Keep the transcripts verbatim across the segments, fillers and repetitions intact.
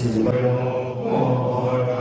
དེ་ནས་ད་ལྟ་འདི་ལ་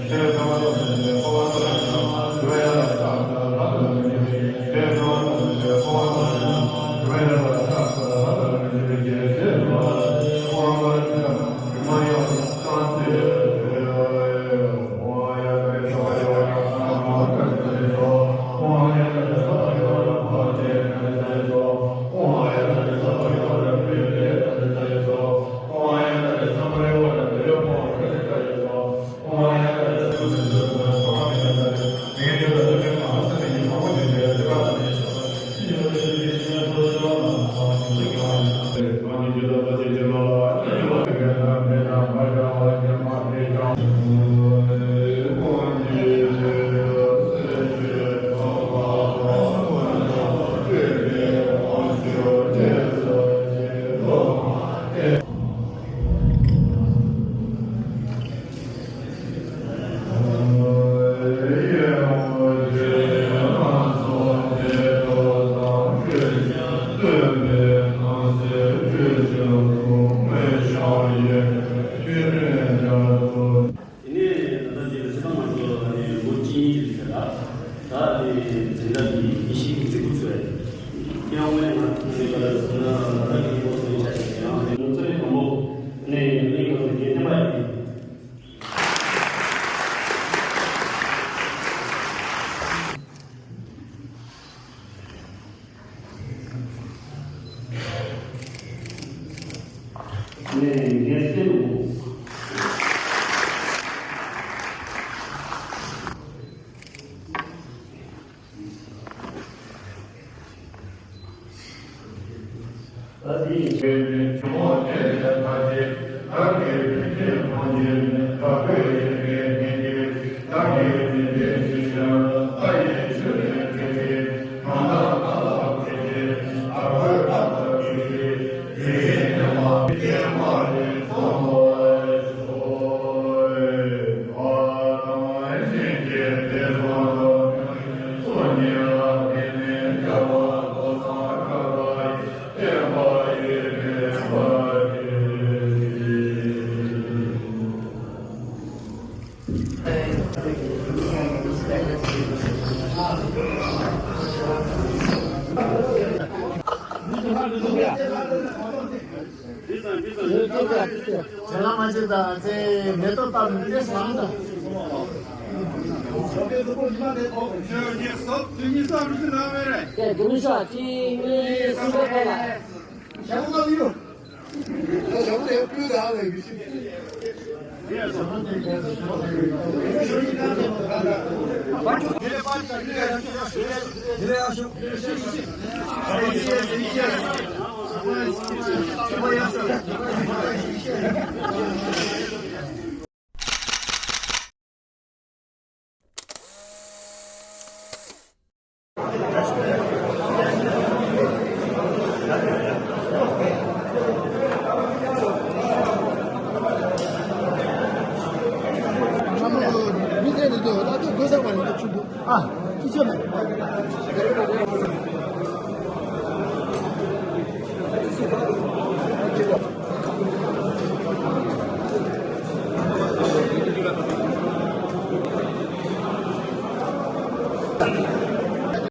ཚེ་ཐང་མ་འཇོག་ལ་ནས་ལོ་གཅིག་ཡིན་ཟེར་ལ། ད་ནི་འཛིན་གྲྭ་འདི་ཉི་ཤུའི་རྩིས་འགོ་ཚུགས་པས། དབྱངས་ལས་ང་ཐུག་ནས་ལ་ཟེར་ན་ད་ལྟ་གི་སློབ་གསོའི་ཆ་ཞིག་ཡང་ནས་ལོ་ཙཱ་བའི་དང་པོ་ནས་གླིང་ག་ཚོ་རྒན་བསྟན་པ་ཡིན། ནས་ངས་གསན་འདུག་ད་དེ་ཡིན། དེ་ལ་མ་བྱེད་དང་ཚེ་མེ་ཏོག་བཏབ་ནས་ཏེ་བཟང་དང་། ཁྱེད་དུང་ཤོག་གཅིག་གཉིས་གསུམ་པའི་ཁ་ལ། ཨ། ཅི་བྱས་མེད།